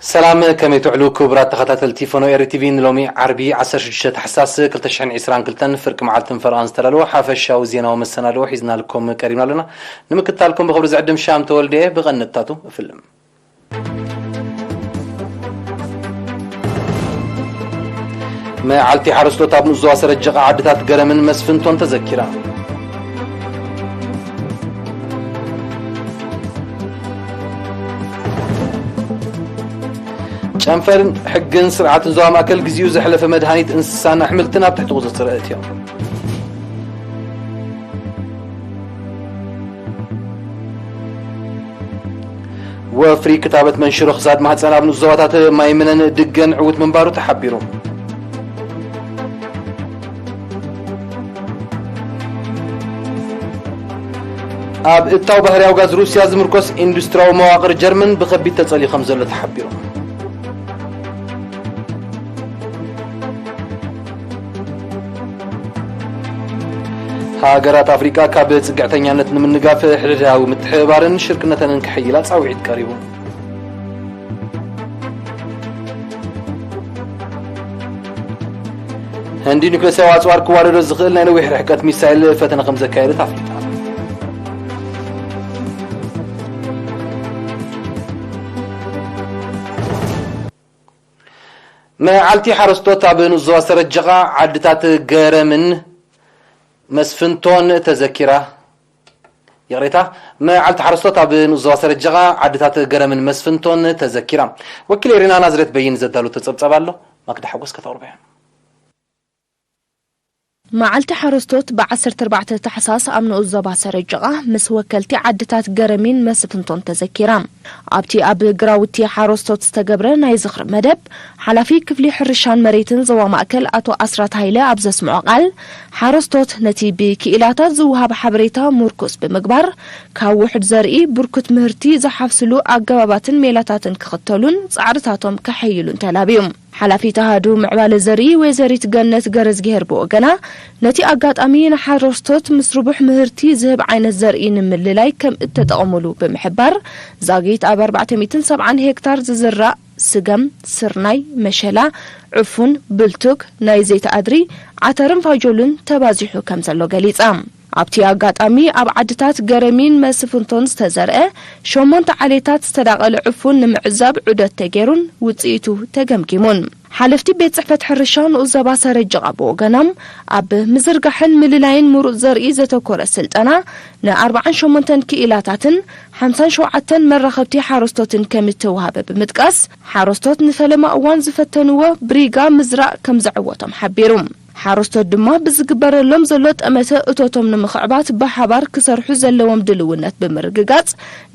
ሰላም፣ ከመይ ትውዕሉ ክቡራት ተኸታተልቲ ፎኖ ኤሪ ቲቪ? ንሎሚ ዓርቢ ዓሰርተ ሽዱሽተ ታሕሳስ ክልተ ሽሕን ዕስራን ክልተን ፍርቂ መዓልትን ፈረቓን ዝተዳለወ ሓፈሻዊ ዜናዊ መሰናድኦ ሒዝናልኩም ቀሪብና ኣለና። ንምክትታልኩም ብኽብሪ ዝዕድም ሻም ተወልደ እየ። ብቐንድታቱ እፍልም። መዓልቲ ሓረስቶት ኣብ ንኡስ ዞባ ሰረጀቓ ዓድታት ገረምን መስፍንቶን ተዘኪራ። ጨንፈርን ሕግን ስርዓትን ዞባ ማእከል ግዜኡ ዘሕለፈ መድሃኒት እንስሳን ኣሕምልትን ኣብ ትሕቲ ቁጽጽር ኣእትዮም። ወፍሪ ክታበት መንሽሮ ክሳድ ማህፀን ኣብ ንኡስ ዞባታት ማይምነን ድገን ዕዉት ምንባሩ ተሓቢሩ። ኣብ እታው ባህርያዊ ጋዝ ሩስያ ዝምርኮስ ኢንዱስትሪያዊ መዋቕር ጀርመን ብኸቢድ ተጸልዩ ከም ዘሎ ተሓቢሩ። ሃገራት ኣፍሪቃ ካብ ጽግዕተኛነት ንምንጋፍ ሕድሕዳዊ ምትሕብባርን ሽርክነተንን ክሕይላ ጻውዒት ቀሪቡ። ህንዲ ኑክሌሳዊ ኣጽዋር ክዋደዶ ዝኽእል ናይ ነዊሕ ርሕቀት ሚሳይል ፈተነ ከም ዘካየደት ኣፍሊጣ። መዓልቲ ሓረስቶት ኣብ ንኡስ ዞባ ሰረጀቓ ዓድታት ገረምን መስፍንቶን ተዘኪራ። ይቕሬታ፣ መዓልቲ ሓረስቶት ኣብ ንኡስ ዞባ ሰረጀቓ ዓድታት ገረምን መስፍንቶን ተዘኪራ። ወኪል ኤሪና ናዝሬት በይን ዘዳለወቶ ጸብጻብ ኣሎ፣ ማክዳ ሓጎስ ከተቕርቦ እያ። መዓልቲ ሓረስቶት ብ ዓሰርተ ኣርባዕተ ታሕሳስ ኣብ ንኡስ ዞባ ሰረጀቓ ምስ ወከልቲ ዓድታት ገረሚን መስፍንቶን ተዘኪራ። ኣብቲ ኣብ ግራውቲ ሓረስቶት ዝተገብረ ናይ ዝኽሪ መደብ፣ ሓላፊ ክፍሊ ሕርሻን መሬትን ዞባ ማእከል ኣቶ ኣስራት ሃይለ ኣብ ዘስምዖ ቃል፣ ሓረስቶት ነቲ ብክኢላታት ዝወሃብ ሓበሬታ ምርኩስ ብምግባር፣ ካብ ውሑድ ዘርኢ ብርኩት ምህርቲ ዝሓፍስሉ ኣገባባትን ሜላታትን ክኽተሉን ጻዕርታቶም ከሐይሉን ተላብዩ። ሓላፊት ኣሃዱ ምዕባለ ዘርኢ ወይዘሪት ገነት ገረዝግሄር ብወገና፣ ነቲ ኣጋጣሚ ንሓረስቶት ምስ ርቡሕ ምህርቲ ዝህብ ዓይነት ዘርኢ ንምልላይ ከም እተጠቐሙሉ ብምሕባር፣ ዛጊት ኣብ ኣርባዕተ ሚእትን ሰብዓን ሄክታር ዝዝራእ ስገም፣ ስርናይ፣ መሸላ፣ ዕፉን፣ ብልቱግ፣ ናይ ዘይቲ ኣድሪ፣ ዓተርን ፋጆልን ተባዚሑ ከም ዘሎ ገሊጻ። ኣብቲ ኣጋጣሚ ኣብ ዓድታት ገረሚን መስፍንቶን ዝተዘርአ ሸሞንተ ዓሌታት ዝተዳቐለ ዕፉን ንምዕዛብ ዑደት ተገይሩን ውጽኢቱ ተገምጊሙን። ሓለፍቲ ቤት ጽሕፈት ሕርሻ ንኡስ ዞባ ሰረጀቓ ብወገኖም፣ ኣብ ምዝርጋሕን ምልላይን ምሩጽ ዘርኢ ዘተኮረ ስልጠና ንኣርብዓን ሸሞንተን ክኢላታትን ሓምሳን ሸውዓተን መራኸብቲ ሓረስቶትን ከም እተወሃበ ብምጥቃስ፣ ሓረስቶት ንፈለማ እዋን ዝፈተንዎ ብሪጋ ምዝራእ ከም ዘዕወቶም ሓቢሩ። ሓረስቶት ድማ ብዝግበረሎም ዘሎ ጠመተ እቶቶም ንምኽዕባት ብሓባር ክሰርሑ ዘለዎም ድልውነት ብምርግጋጽ፣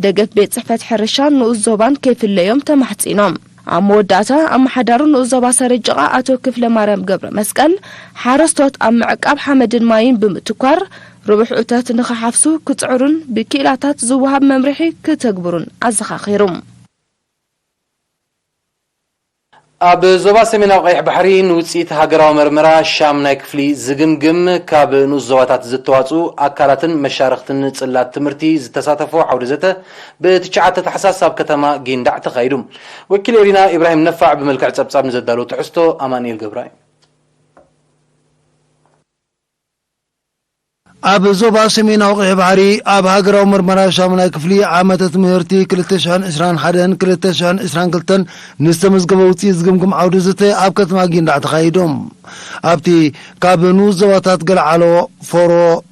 ደገፍ ቤት ጽሕፈት ሕርሻን ንኡስ ዞባን ከይፍለዮም ተማሕጺኖም። ኣብ መወዳእታ፣ ኣመሓዳሪ ንኡስ ዞባ ሰረጀቓ ኣቶ ክፍለ ማርያም ገብረ መስቀል፣ ሓረስቶት ኣብ ምዕቃብ ሓመድን ማይን ብምትኳር፣ ርቡሕ እቶት ንኽሓፍሱ ክጽዕሩን ብክኢላታት ዝወሃብ መምርሒ ክተግብሩን ኣዘኻኺሩ። ኣብ ዞባ ሰሜናዊ ቀይሕ ባሕሪ ንውጽኢት ሃገራዊ መርመራ ሻምናይ ክፍሊ ዝግምግም ካብ ንኡስ ዞባታት ዝተዋጽኡ ኣካላትን መሻርኽትን ጽላት ትምህርቲ ዝተሳተፎ ዓውደ ዘተ ብትሽዓተ ታሕሳስ ኣብ ከተማ ጊንዳዕ ተኻይዱ። ወኪል ኤሪና ኢብራሂም ነፋዕ ብመልክዕ ጸብጻብ ንዘዳለዎ ትሕዝቶ ኣማኑኤል ገብራይ። ኣብ ዞባ ሰሜናዊ ቀይሕ ባሕሪ ኣብ ሃገራዊ መርመራ ሻሙናይ ክፍሊ ዓመተ ትምህርቲ ክልተ ሽሕን ዕስራን ሓደን ክልተ ሽሕን ዕስራን ክልተን ንዝተመዝገበ ውፅኢት ዝግምግም ዓውዲ ዘተ ኣብ ከተማ ጊንዳዕ ተኻይዶም። ኣብቲ ካብ ንኡስ ዞባታት ገልዓሎ፣ ፎሮ፣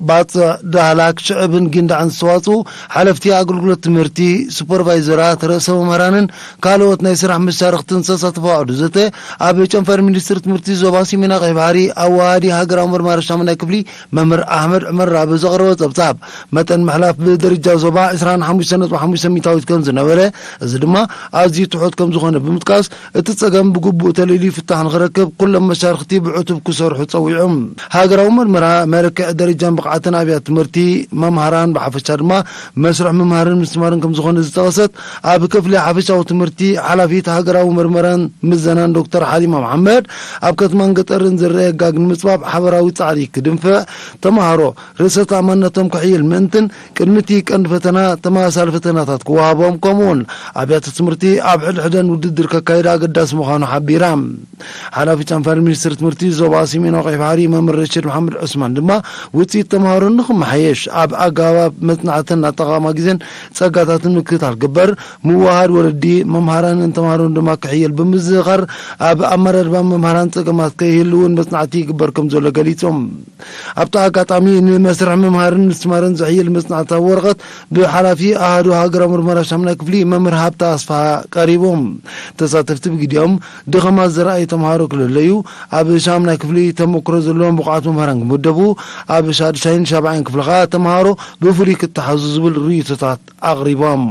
ባፅዕ፣ ዳህላክ፣ ሽዕብን ጊንዳዕን ዝተዋፅኡ ሓለፍቲ ኣገልግሎት ትምህርቲ፣ ሱፐርቫይዘራት፣ ርእሰ መምህራንን ካልኦት ናይ ስራሕ መሻርኽትን ዝተሳተፉ ዓውዲ ዘተ ኣብ ጨንፈር ሚኒስትሪ ትምህርቲ ዞባ ሰሜናዊ ቀይሕ ባሕሪ ኣወሃዲ ሃገራዊ መርማሪ ሻሙናይ ክፍሊ መምህር ኣሕመድ ዑመር ኣብ ዘቕረቦ ጸብጻብ፣ መጠን ምሕላፍ ብደረጃ ዞባ ዕስራን ሓሙሽተን ነጥቢ ሓሙሽተ ሚእታዊት ከም ዝነበረ፣ እዚ ድማ ኣዝዩ ትሑት ከም ዝኾነ ብምጥቃስ፣ እቲ ጸገም ብግቡእ ተለይሉ ፍታሕ ንኽረክብ ኩሎም መሻርኽቲ ብዕቱብ ክሰርሑ ጸዊዖም። ሃገራዊ መርመራ መለክዒ ደረጃን ብቕዓትን ኣብያት ትምህርቲ፣ መምሃራን ብሓፈሻ ድማ መስርሕ ምምሃርን ምስትማርን ከም ዝኾነ ዝጠቐሰት ኣብ ክፍሊ ሓፈሻዊ ትምህርቲ ሓላፊት ሃገራዊ መርመራን ምዘናን ዶክተር ሓሊማ መሓመድ፣ ኣብ ከተማን ገጠርን ዝረአ ጋግ ንምጽባብ ሓበራዊ ጻዕሪ ክድንፍዕ፣ ተምሃሮ ርእሰ ተኣማንነቶም ክሕይል ምእንትን ቅድሚ እቲ ቀንዲ ፈተና ተመሳሳሊ ፈተናታት ክወሃቦም፣ ከምኡውን ኣብያተ ትምህርቲ ኣብ ሕድሕደን ውድድር ከካይዳ ኣገዳሲ ምዃኑ ሓቢራ። ሓላፊ ጨንፈር ሚኒስትሪ ትምህርቲ ዞባ ሰሜናዊ ቀይሕ ባሕሪ መምህር ረሽድ መሓመድ ዑስማን ድማ ውፅኢት ተምሃሮ ንክመሓየሽ ኣብ ኣገባብ መፅናዕትን ኣጠቓቕማ ግዜን ፀጋታትን ምክትታል ግበር፣ ምውሃድ ወለዲ መምሃራንን ተምሃሮን ድማ ክሕየል ብምዝኻር ኣብ ኣመራርባ መምሃራን ፀገማት ከይህልውን መፅናዕቲ ይግበር ከም ዘሎ ገሊፆም። ኣብቲ ኣጋጣሚ ንመስርሕ ምምሃርን ምስትማርን ዝሕይል መፅናዕታዊ ወረቐት ብሓላፊ ኣሃዱ ሃገራዊ ምርመራ ሻምናይ ክፍሊ መምህር ሃብታ ኣስፋሃ ቀሪቦም። ተሳተፍቲ ብግዲኦም ድኸማት ዝረኣዩ ተምሃሮ ክልለዩ፣ ኣብ ሻምናይ ክፍሊ ተመክሮ ዘለዎም ብቑዓት መምህራን ክምደቡ፣ ኣብ ሻድሻይን ሻብዓይን ክፍሊ ኸኣ ተምሃሮ ብፍሉይ ክተሓዙ ዝብል ርእይቶታት ኣቕሪቦም።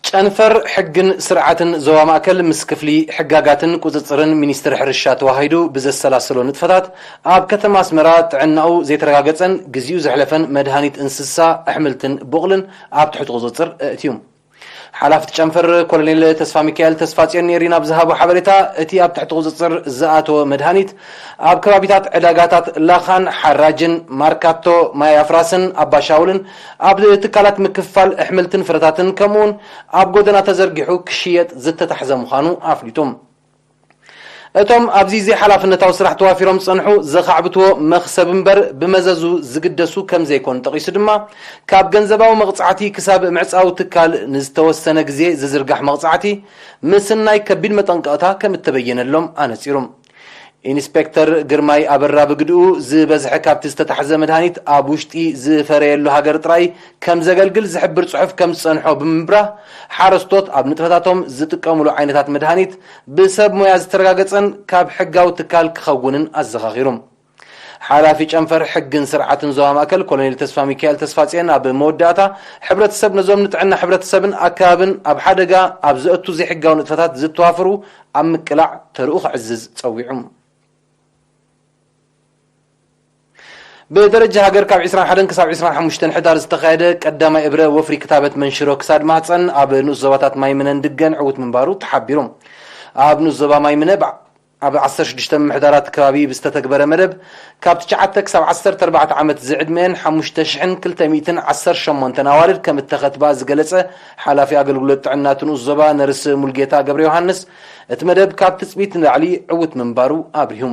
ጨንፈር ሕግን ስርዓትን ዞባ ማእከል ምስ ክፍሊ ሕጋጋትን ቁጽጽርን ሚኒስትሪ ሕርሻ ተዋሂዱ ብዘሰላሰሎ ንጥፈታት ኣብ ከተማ ኣስመራ ጥዕናኡ ዘይተረጋገጸን ግዜኡ ዘሕለፈን መድሃኒት እንስሳ፣ ኣሕምልትን ቡቕልን ኣብ ትሕቲ ቁጽጽር ኣእትዩ። ሓላፊ እቲ ጨንፈር ኮሎኔል ተስፋ ሚካኤል ተስፋጽዮን ኔሪን ኣብ ዝሃቦ ሓበሬታ፣ እቲ ኣብ ትሕቲ ቁጽጽር ዝኣተወ መድሃኒት ኣብ ከባቢታት ዕዳጋታት ላኻን ሓራጅን፣ ማርካቶ፣ ማይ ኣፍራስን ኣባሻውልን ኣብ ትካላት ምክፋል ኣሕምልትን ፍረታትን ከምኡውን ኣብ ጎደና ተዘርጊሑ ክሽየጥ ዝተታሕዘ ምዃኑ ኣፍሊጡ። እቶም ኣብዚ ዘይሓላፍነታዊ ስራሕ ተዋፊሮም ዝጸንሑ ዘኻዕብትዎ መኽሰብ እምበር ብመዘዙ ዝግደሱ ከም ዘይኮኑ ጠቒሱ ድማ፣ ካብ ገንዘባዊ መቕጻዕቲ ክሳብ ምዕጻው ትካል ንዝተወሰነ ግዜ ዝዝርጋሕ መቕጻዕቲ ምስናይ ከቢድ መጠንቀቕታ ከም እተበየነሎም ኣነጺሩ። ኢንስፔክተር ግርማይ ኣበራ ብግድኡ፣ ዝበዝሐ ካብቲ ዝተታሕዘ መድሃኒት ኣብ ውሽጢ ዝፈረየሉ ሃገር ጥራይ ከም ዘገልግል ዝሕብር ጽሑፍ ከም ዝጸንሖ ብምብራህ፣ ሓረስቶት ኣብ ንጥፈታቶም ዝጥቀሙሉ ዓይነታት መድሃኒት ብሰብ ሞያ ዝተረጋገጸን ካብ ሕጋዊ ትካል ክኸውንን ኣዘኻኺሩ። ሓላፊ ጨንፈር ሕግን ስርዓትን ዞባ ማእከል ኮሎኔል ተስፋ ሚካኤል ተስፋጽዮን ኣብ መወዳእታ፣ ሕብረተሰብ ነዞም ንጥዕና ሕብረተሰብን ኣከባብን ኣብ ሓደጋ ኣብ ዘእቱ ዘይሕጋዊ ንጥፈታት ዝተዋፈሩ ኣብ ምቅላዕ ተርኡ ክዕዝዝ ጸዊዑ። ብደረጃ ሃገር ካብ ዕስራን ሓደን ክሳብ ዕስራን ሓሙሽተን ሕዳር ዝተኻየደ ቀዳማይ እብረ ወፍሪ ክታበት መንሽሮ ክሳድ ማህፀን ኣብ ንኡስ ዞባታት ማይምነን ድገን ዕዉት ምንባሩ ተሓቢሩ። ኣብ ንኡስ ዞባ ማይምነ ብ-፣ ኣብ ዓሰርተ ሽዱሽተ ምምሕዳራት ከባቢ ብዝተተግበረ መደብ፣ ካብ ትሽዓተ ክሳብ ዓሰርተ ኣርባዕተ ዓመት ዝዕድመአን ሓሙሽተ ሽሕን ክልተ ሚእትን ዓሰርተ ሸሞንተን ኣዋልድ ከም እተኸትባ ዝገለጸ ሓላፊ ኣገልግሎት ጥዕና እቲ ንኡስ ዞባ ነርስ ሙልጌታ ገብረ ዮሃንስ፣ እቲ መደብ ካብ ትጽቢት ንላዕሊ ዕዉት ምንባሩ ኣብሪሁ።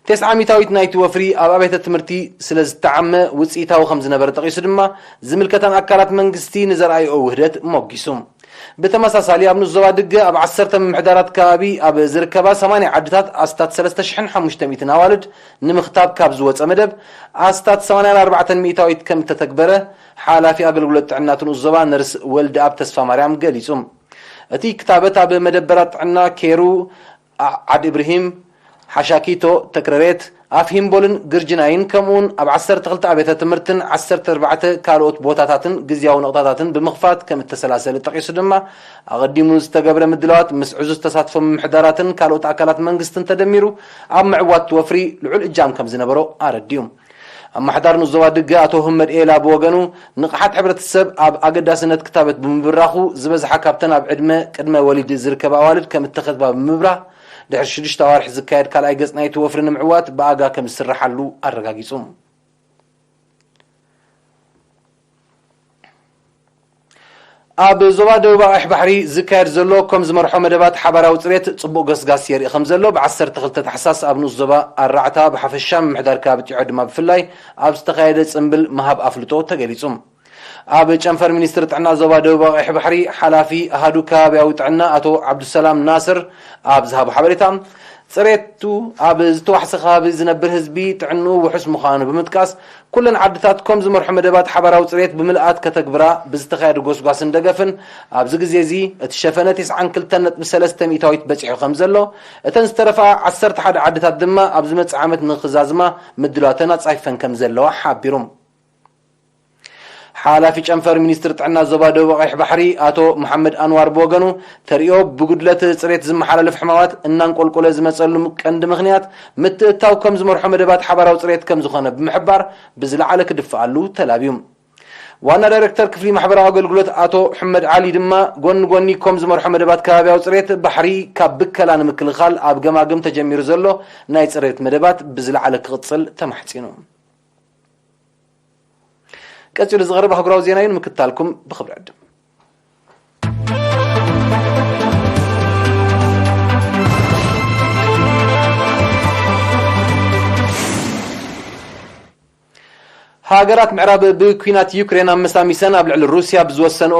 ተስዓ ሚእታዊት ናይቲ ወፍሪ ኣብ ኣብያተ ትምህርቲ ስለ ዝተዓመ ውጽኢታዊ ከም ዝነበረ ጠቒሱ ድማ፣ ዝምልከተን ኣካላት መንግስቲ ንዘርኣይኦ ውህደት ሞጊሱ። ብተመሳሳሊ፣ ኣብ ንኡስ ዞባ ድገ ኣብ ዓሰርተ ምምሕዳራት ከባቢ ኣብ ዝርከባ ሰማንያ ዓድታት ኣስታት ሰለስተ ሽሕን ሓሙሽተ ሚእትን ኣዋልድ ንምኽታብ ካብ ዝወጸ መደብ ኣስታት ሰማንያን ኣርባዕተን ሚእታዊት ከም እተተግበረ ሓላፊ ኣገልግሎት ጥዕና እቲ ንኡስ ዞባ ነርስ ወልደኣብ ተስፋማርያም ገሊጹ። እቲ ክታበት ኣብ መደበራት ጥዕና ኬሩ፣ ዓ-፣ ዓዲ ኢብራሂም፣ ሓሻኪቶ፣ ተክረሬት፣ ኣፍ ሂምቦልን ግርጅናይን፣ ከምኡውን ኣብ ዓሰርተ ክልተ ኣብያተ ትምህርትን ዓሰርተ ኣርባዕተ ካልኦት ቦታታትን ግዝያዊ ነቕጣታትን ብምኽፋት ከም እተሰላሰለ ጠቒሱ ድማ፣ ኣቐዲሙ ዝተገብረ ምድላዋት ምስ ዕዙዝ ተሳትፎ ምምሕዳራትን ካልኦት ኣካላት መንግስትን ተደሚሩ ኣብ ምዕዋት እቲ ወፍሪ ልዑል እጃም ከም ዝነበሮ ኣረዲኡ። ኣመሓዳር ንኡስ ዞባ ድገ ኣቶ ህመድ ኤላ ብወገኑ፣ ንቕሓት ሕብረተሰብ ኣብ ኣገዳስነት ክታበት ብምብራኹ፣ ዝበዝሓ ካብተን ኣብ ዕድመ ቅድመ ወሊድ ዝርከባ ኣዋልድ ከም እተኸትባ ብምብራህ፣ ድሕሪ ሽዱሽተ ኣዋርሕ ዝካየድ ካልኣይ ገጽ ናይቲ ወፍሪ ንምዕዋት ብኣጋ ከም ዝስርሓሉ ኣረጋጊጹ። ኣብ ዞባ ደቡብ ኣቕሕ ባሕሪ ዝካየድ ዘሎ ከም ዝመርሖ መደባት ሓባራዊ ጽሬት ጽቡቕ ገስጋስ የርኢ ከም ዘሎ፣ ብ ዓሰርተ ክልተ ታሕሳስ ኣብ ንኡስ ዞባ ኣራዕታ ብሓፈሻ፣ ምምሕዳር ከባቢ ጢዖ ድማ ብፍላይ ኣብ ዝተኻየደ ጽምብል ምሃብ ኣፍልጦ ተገሊጹ። ኣብ ጨንፈር ሚኒስትሪ ጥዕና ዞባ ደቡብ ኣቕሕ ባሕሪ ሓላፊ ኣሃዱ ከባብያዊ ጥዕና ኣቶ ዓብዱሰላም ናስር ኣብ ዝሃቦ ሓበሬታ፣ ጽሬቱ ኣብ ዝተዋሕሰ ከባቢ ዝነብር ህዝቢ ጥዕንኡ ውሑስ ምዃኑ ብምጥቃስ፣ ኩለን ዓድታት ከም ዝመርሑ መደባት ሓባራዊ ጽሬት ብምልኣት ከተግብራ ብዝተኻየደ ጎስጓስን ደገፍን፣ ኣብዚ ግዜ እዚ እቲ ሸፈነ ተስዓን ክልተን ነጥቢ ሰለስተ ሚእታዊት በጺሑ ከም ዘሎ፣ እተን ዝተረፋ ዓሰርተ ሓደ ዓድታት ድማ ኣብ ዝመጽእ ዓመት ንኽዛዝማ ምድላዋተን ኣጻፊፈን ከም ዘለዋ ሓቢሩ። ሓላፊ ጨንፈር ሚኒስትሪ ጥዕና ዞባ ደቡብ ቀይሕ ባሕሪ ኣቶ መሓመድ ኣንዋር ብወገኑ፣ ተርእዮ ብጉድለት ጽሬት ዝመሓላለፍ ሕማማት እናንቆልቆለ ዝመጸሉ ቀንዲ ምኽንያት ምትእትታው ከም ዝመርሖ መደባት ሓባራዊ ጽሬት ከም ዝኾነ ብምሕባር፣ ብዝለዓለ ክድፍኣሉ ተላብዩ። ዋና ዳይሬክተር ክፍሊ ማሕበራዊ ኣገልግሎት ኣቶ ሕመድ ዓሊ ድማ፣ ጎኒ ጎኒ ከም ዝመርሖ መደባት ከባቢያዊ ጽሬት ባሕሪ ካብ ብከላ ንምክልኻል ኣብ ገማግም ተጀሚሩ ዘሎ ናይ ጽሬት መደባት ብዝለዓለ ክቕጽል ተማሕጺኑ። ቀጺሉ ዝቐርብ ኣህጉራዊ ዜና እዩ፣ ንምክትታልኩም ብኽብሪ ዕድም። ሃገራት ምዕራብ ብኲናት ዩክሬን ኣመሳሚሰን ኣብ ልዕሊ ሩስያ ብዝወሰንኦ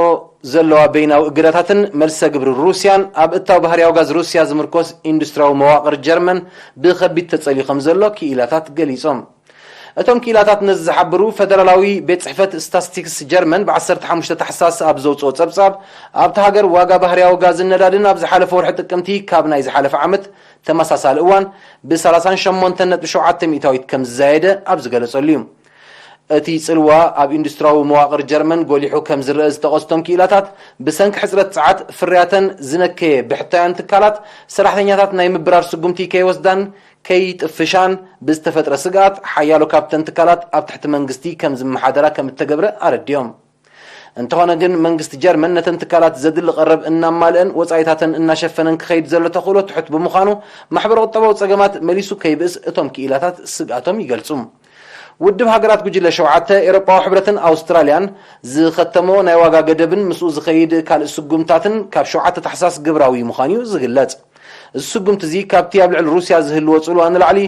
ዘለዋ በይናዊ እገዳታትን መልሰ ግብሪ ሩስያን ኣብ እታው ባህርያዊ ጋዝ ሩስያ ዝምርኮስ ኢንዱስትሪያዊ መዋቕር ጀርመን ብኸቢድ ተጸልዩ ከም ዘሎ ክኢላታት ገሊጾም። እቶም ክኢላታት ነዚ ዝሓብሩ፣ ፈደራላዊ ቤት ጽሕፈት ስታስቲክስ ጀርመን ብ ዓሰርተ ሓሙሽተ ታሕሳስ ኣብ ዘውጽኦ ጸብጻብ፣ ኣብታ ሃገር ዋጋ ባህርያዊ ጋዝን ነዳድን ኣብ ዝሓለፈ ወርሒ ጥቅምቲ ካብ ናይ ዝሓለፈ ዓመት ተመሳሳሊ እዋን ብ ሰላሳን ሸሞንተን ነጥቢ ሸውዓተ ሚእታዊት ከም ዝዛየደ ኣብ ዝገለጸሉ እዩ። እቲ ጽልዋ ኣብ ኢንዱስትሪያዊ መዋቕር ጀርመን ጎሊሑ ከም ዝረአ ዝጠቐሱ እቶም ክኢላታት፣ ብሰንኪ ሕጽረት ጸዓት ፍርያተን ዝነከየ ብሕታውያን ትካላት፣ ሰራሕተኛታት ናይ ምብራር ስጉምቲ ከይወስዳን ከይጥፍሻን ብዝተፈጥረ ስግኣት፣ ሓያሎ ካብተን ትካላት ኣብ ትሕቲ መንግስቲ ከም ዝመሓደራ ከም እተገብረ ኣረዲኦም። እንተኾነ ግን፣ መንግስቲ ጀርመን ነተን ትካላት ዘድሊ ቀረብ እናማልአን ወጻኢታተን እናሸፈነን ክኸይድ ዘሎ ተኽእሎ ትሑት ብምዃኑ፣ ማሕበረ ቁጠባዊ ጸገማት መሊሱ ከይብእስ እቶም ክኢላታት ስግኣቶም ይገልጹ። ውድብ ሃገራት ጉጅለ ሸውዓተ፣ ኤውሮጳዊ ሕብረትን ኣውስትራልያን ዝኸተሞ ናይ ዋጋ ገደብን ምስኡ ዝኸይድ ካልእ ስጉምታትን ካብ ሸውዓተ ታሕሳስ ግብራዊ ምዃኑ እዩ ዝግለጽ። እዚ ስጉምቲ እዚ ካብቲ ኣብ ልዕሊ ሩስያ ዝህልዎ ጽልዋ ንላዕሊ፣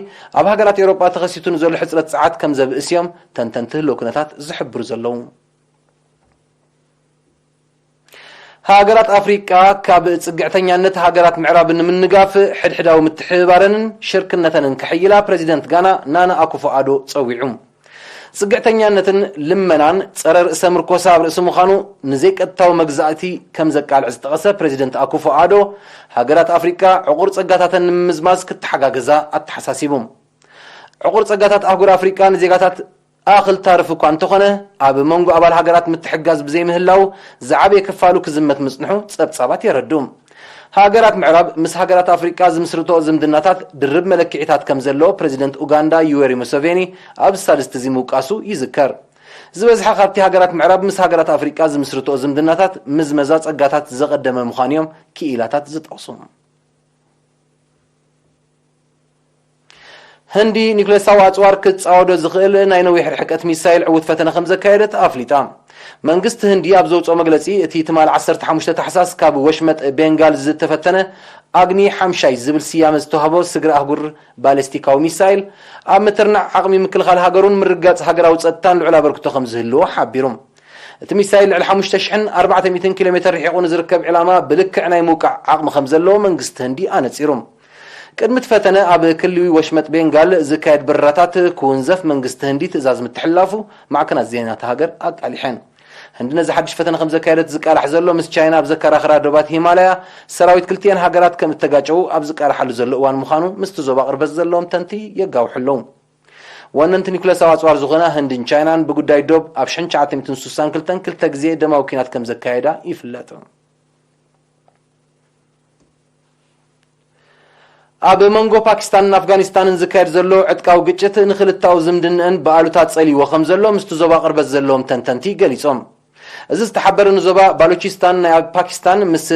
ኣብ ሃገራት ኤውሮጳ ተኸሲቱ ንዘሎ ሕጽረት ጸዓት ከም ዘብእስ እዮም ተንተንቲ ህልው ኩነታት ዝሕብሩ ዘለዉ። ሃገራት ኣፍሪቃ ካብ ጽግዕተኛነት ሃገራት ምዕራብ ንምንጋፍ፣ ሕድሕዳዊ ምትሕብባረንን ሽርክነተንን ከሕይላ ፕረዚደንት ጋና ናና ኣኩፎ ኣዶ ጸዊዑ። ጽግዕተኛነትን ልመናን ጸረ ርእሰ ምርኮሳ ኣብ ርእሲ ምዃኑ፣ ንዘይቀጥታዊ መግዛእቲ ከም ዘቃልዕ ዝጠቐሰ ፕረዚደንት ኣኩፎ ኣዶ፣ ሃገራት ኣፍሪቃ ዕቑር ጸጋታተን ንምምዝማዝ ክተሓጋገዛ ኣተሓሳሲቡ። ዕቑር ጸጋታት ኣህጉር ኣፍሪቃ ንዜጋታት ኣኽል ታርፍ እኳ እንተኾነ፣ ኣብ መንጎ ኣባል ሃገራት ምትሕግጋዝ ብዘይምህላው ዝዓበየ ክፋሉ ክዝመት ምጽንሑ ጸብጻባት የረድኡ። ሃገራት ምዕራብ ምስ ሃገራት ኣፍሪቃ ዝምስርትኦ ዝምድናታት ድርብ መለክዒታት ከም ዘለዎ ፕረዚደንት ኡጋንዳ ዩዌሪ ሙሰቬኒ ኣብዚ ሳልስቲ እዚ ምውቃሱ ይዝከር። ዝበዝሐ ካብቲ ሃገራት ምዕራብ ምስ ሃገራት ኣፍሪቃ ዝምስርትኦ ዝምድናታት ምዝመዛ ጸጋታት ዘቐደመ ምዃኑ እዮም ክኢላታት ዝጠቕሱ። ህንዲ ኒኩሌሳዊ ኣጽዋር ክጻወዶ ዝኽእል ናይ ነዊሕ ርሕቀት ሚሳይል ዕዉት ፈተነ ከም ዘካየደት ኣፍሊጣ። መንግስቲ ህንዲ ኣብ ዘውጽኦ መግለጺ፣ እቲ ትማል ዓሰርተ ሓሙሽተ ታሕሳስ ካብ ወሽመጥ ቤንጋል ዝተፈተነ ኣግኒ ሓምሻይ ዝብል ስያመ ዝተዋህቦ ስግረ ኣህጉር ባሊስቲካዊ ሚሳይል፣ ኣብ ምትርናዕ ዓቕሚ ምክልኻል ሃገሩን ምርግጋጽ ሃገራዊ ጸጥታን ልዑል ኣበርክቶ ከም ዝህልዎ ሓቢሩ። እቲ ሚሳይል ልዕሊ ሓሙሽተ ሽሕን ኣርባዕተ ሚእትን ኪሎ ሜተር ርሒቑ ንዝርከብ ዕላማ ብልክዕ ናይ ምውቃዕ ዓቕሚ ከም ዘለዎ መንግስቲ ህንዲ ኣነጺሩ። ቅድሚ እቲ ፈተነ ኣብ ክልል ወሽመጥ ቤንጋል ዝካየድ በረራታት ክውንዘፍ መንግስቲ ህንዲ ትእዛዝ ምትሕልላፉ ማዕከናት ዜና እታ ሃገር ኣቃሊሐን። ህንዲ ነዚ ሓድሽ ፈተነ ከም ዘካየደት ዝቃላሕ ዘሎ፣ ምስ ቻይና ኣብ ዘከራኽራ ዶባት ሂማላያ ሰራዊት ክልቲኤን ሃገራት ከም እተጋጨዉ ኣብ ዝቃላሓሉ ዘሎ እዋን ምዃኑ ምስቲ ዞባ ቅርበት ዘለዎም ተንቲ የጋውሑ ኣለዉ። ወነንቲ ኒኩለሳዊ ኣጽዋር ዝኾና ህንድን ቻይናን ብጉዳይ ዶብ ኣብ ሽሕን ትሽዓተ ሚእትን ስሳን ክልተን ክልተ ግዜ ደማዊ ኲናት ከም ዘካየዳ ይፍለጥ። ኣብ መንጎ ፓኪስታንን ኣፍጋኒስታንን ዝካየድ ዘሎ ዕጥቃዊ ግጭት ንኽልተኣዊ ዝምድንአን ብኣሉታ ጸልይዎ ከም ዘሎ ምስቲ ዞባ ቅርበት ዘለዎም ተንተንቲ ገሊጾም። እዚ ዝተሓበረ ንዞባ ባሉቺስታን ናይ ኣብ ፓኪስታን ምስ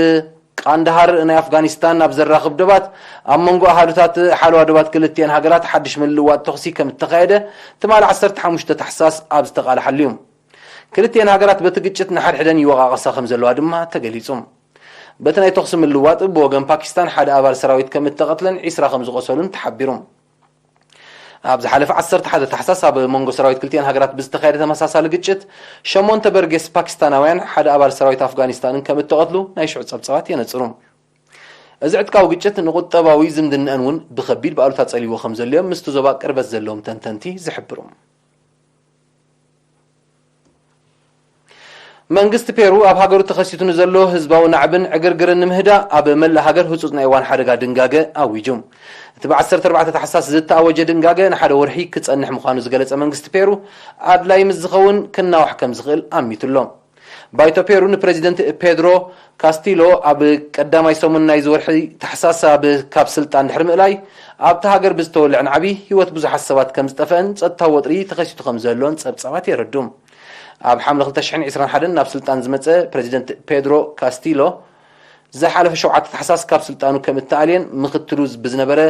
ቃንዳሃር ናይ ኣፍጋኒስታን ኣብ ዘራኽብ ዶባት ኣብ መንጎ ኣሃዱታት ሓለዋ ዶባት ክልቲኤን ሃገራት ሓድሽ ምልውዋጥ ተኹሲ ከም እተኻየደ ትማሊ ዓሰርተ ሓሙሽተ ታሕሳስ ኣብ ዝተቓልሓሉ እዩ። ክልቲኤን ሃገራት በቲ ግጭት ንሓድሕደን ይወቓቐሳ ከም ዘለዋ ድማ ተገሊጹ። በቲ ናይ ተኹሲ ምልውዋጥ ብወገን ፓኪስታን ሓደ ኣባል ሰራዊት ከም እተቐትለን ዒስራ ከም ዝቖሰሉን ተሓቢሩ። ኣብ ዝሓለፈ ዓሰርተ ሓደ ታሕሳስ ኣብ መንጎ ሰራዊት ክልቲኤን ሃገራት ብዝተኻየደ ተመሳሳሊ ግጭት ሸሞንተ በርጌስ ፓኪስታናውያን ሓደ ኣባል ሰራዊት ኣፍጋኒስታንን ከም እተቐትሉ ናይ ሽዑ ጸብጻባት የነጽሩ። እዚ ዕጥቃዊ ግጭት ንቁጠባዊ ዝምድንአን እውን ብኸቢድ ብኣሉታ ጸልይዎ ከም ዘሎ እዮም ምስቲ ዞባ ቅርበት ዘለዎም ተንተንቲ ዝሕብሩ። መንግስቲ ፔሩ ኣብ ሃገሩ ተኸሲቱ ንዘሎ ህዝባዊ ናዕብን ዕግርግርን ንምህዳእ ኣብ መላእ ሃገር ህጹጽ ናይ እዋን ሓደጋ ድንጋገ ኣዊጁ። እቲ ብ ዓሰርተ ኣርባዕተ ታሕሳስ ዝተኣወጀ ድንጋገ ንሓደ ወርሒ ክጸንሕ ምዃኑ ዝገለጸ መንግስቲ ፔሩ፣ ኣድላይ ምስ ዝኸውን ክናዋሕ ከም ዝኽእል ኣሚቱ ኣሎ። ባይቶ ፔሩ ንፕረዚደንት ፔድሮ ካስቲሎ ኣብ ቀዳማይ ሰሙን ናይዚ ወርሒ ታሕሳስ ኣብ ካብ ስልጣን ድሕሪ ምእላይ፣ ኣብታ ሃገር ብዝተወልዐ ናዕቢ ህይወት ብዙሓት ሰባት ከም ዝጠፍአን ጸጥታዊ ወጥሪ ተኸሲቱ ከም ዘሎን ጸብጻባት የረዱ። ኣብ ሓምለ ክልተ ሽሕን ዕስራን ሓደን ናብ ስልጣን ዝመጸ ፕረዚደንት ፔድሮ ካስቲሎ፣ ዝሓለፈ ሸውዓተ ታሕሳስ ካብ ስልጣኑ ከም እተኣልየን ምኽትሉ ብዝነበረ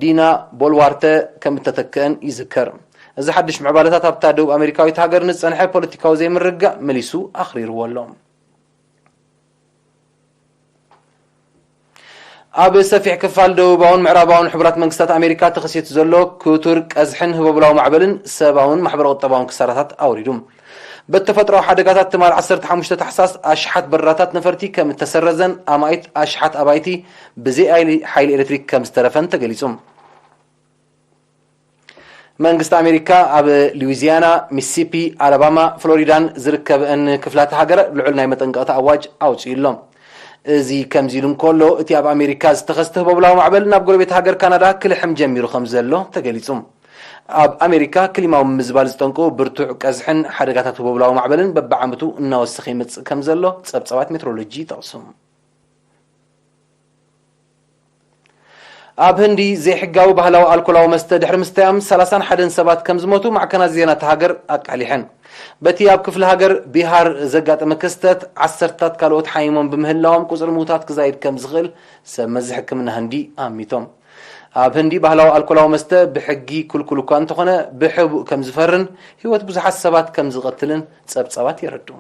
ዲና ቦልዋርተ ከም እተተክአን ይዝከር። እዚ ሓድሽ ምዕባለታት ኣብታ ደቡብ ኣሜሪካዊት ሃገር ንዝጸንሐ ፖለቲካዊ ዘይምርግጋእ መሊሱ ኣኽሪርዎ ኣሎ። ኣብ ሰፊሕ ክፋል ደቡባውን ምዕራባውን ሕቡራት መንግስታት ኣሜሪካ ተኸሲቱ ዘሎ ክቱር ቀዝሕን ህቦብላዊ ማዕበልን ሰብኣውን ማሕበረ-ቁጠባውን ክሳራታት ኣውሪዱ። በቲ ተፈጥሮኣዊ ሓደጋታት ትማል ዓሰርተ ሓሙሽተ ታሕሳስ ኣሽሓት በረራታት ነፈርቲ ከም እተሰረዘን ኣማኢት ኣሽሓት ኣባይቲ ብዘይ ኣይሊ-፣ ሓይሊ ኤሌክትሪክ ከም ዝተረፈን ተገሊጹ። መንግስቲ ኣሜሪካ ኣብ ሉዊዚያና፣ ሚሲሲፒ፣ ኣላባማ፣ ፍሎሪዳን ዝርከበአን ክፍላተ ሃገር ልዑል ናይ መጠንቀቕታ ኣዋጅ ኣውጺኡ ኣሎ። እዚ ከምዚ ኢሉ እንከሎ፣ እቲ ኣብ ኣሜሪካ ዝተኸስተ ህቦብላዊ ማዕበል ናብ ጎረቤት ሃገር ካናዳ ክልሕም ጀሚሩ ከም ዘሎ ተገሊጹ። ኣብ ኣሜሪካ ክሊማዊ ምምዝባል ዝጠንቁ ብርቱዕ ቀዝሕን ሓደጋታት ህቦብላዊ ማዕበልን በብዓመቱ እናወሰኸ ይመጽእ ከም ዘሎ ጸብጻባት ሜትሮሎጂ ይጠቕሱ። ኣብ ህንዲ ዘይሕጋዊ ባህላዊ ኣልኮላዊ መስተ ድሕሪ ምስታዮም ሰላሳን ሓደን ሰባት ከም ዝሞቱ ማዕከናት ዜና እታ ሃገር ኣቃሊሐን። በቲ ኣብ ክፍለ ሃገር ቢሃር ዘጋጠመ ክስተት፣ ዓሰርታት ካልኦት ሓሚሞም ብምህላዎም ቁጽሪ ምዉታት ክዛይድ ከም ዝኽእል ሰብ መዚ ሕክምና ህንዲ ኣሚቶም። ኣብ ህንዲ ባህላዊ ኣልኮላዊ መስተ ብሕጊ ክልኩል እኳ እንተኾነ፣ ብሕቡእ ከም ዝፈርን ህይወት ብዙሓት ሰባት ከም ዝቐትልን ጸብጻባት የረድኡ።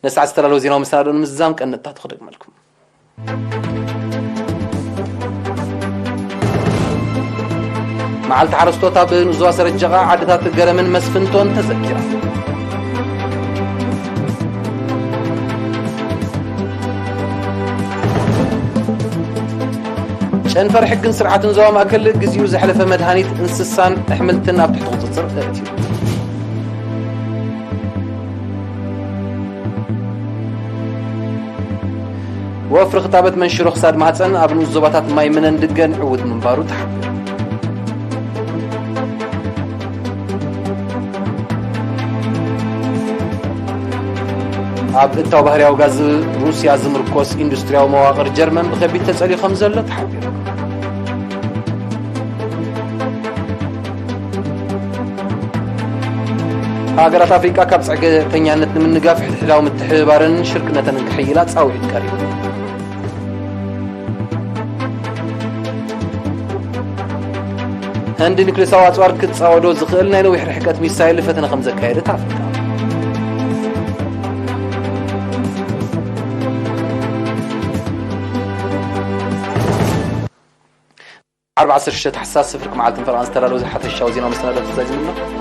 ነሰዓት ዝተዳለወ ዜናዊ መሰናድኦ ንምዝዛም ቀንጥታት ክደግመልኩም። መዓልቲ ሓረስቶት ኣብ ንኡስ ዞባ ሰረጀቓ ዓድታት ገረምን መስፍንቶን ተዘኪራ። ጨንፈር ሕግን ስርዓትን ዞባ ማእከል ግዜኡ ዘሕለፈ መድሃኒት እንስሳን ኣሕምልትን ኣብ ትሕቲ ቁጽጽር ኣእትዩ። ወፍሪ ክታበት መንሽሮ ክሳድ ማህጸን ኣብ ንኡስ ዞባታት ማይ ምነን ድገን ዕዉት ምንባሩ ተሓቢሩ። ኣብ እታው ባህርያዊ ጋዝ ሩስያ ዝምርኮስ ኢንዱስትርያዊ መዋቕር ጀርመን ብኸቢድ ተጸልዩ ከም ዘሎ ተሓቢሩ። ሃገራት ኣፍሪቃ ካብ ጽግዕተኛነት ንምንጋፍ ሕድሕዳዊ ምትሕብባረን ሽርክነተን ክሕይላ ጻውዒት ቀሪቡ። ህንዲ ኒክሌሳዊ ኣጽዋር ክጻወዶ ዝኽእል ናይ ነዊሕ ርሕቀት ሚሳይል ፈተነ ከም ዘካየደት ኣፍሊጣ። ዓርቢ ዓሰርተ ሽዱሽተ ታሕሳስ ፍርቂ መዓልትን ፈረቓን ዝተዳለወ ሓፈሻዊ ዜናዊ መሰናዶ ተዛዚሙ ኣሎ።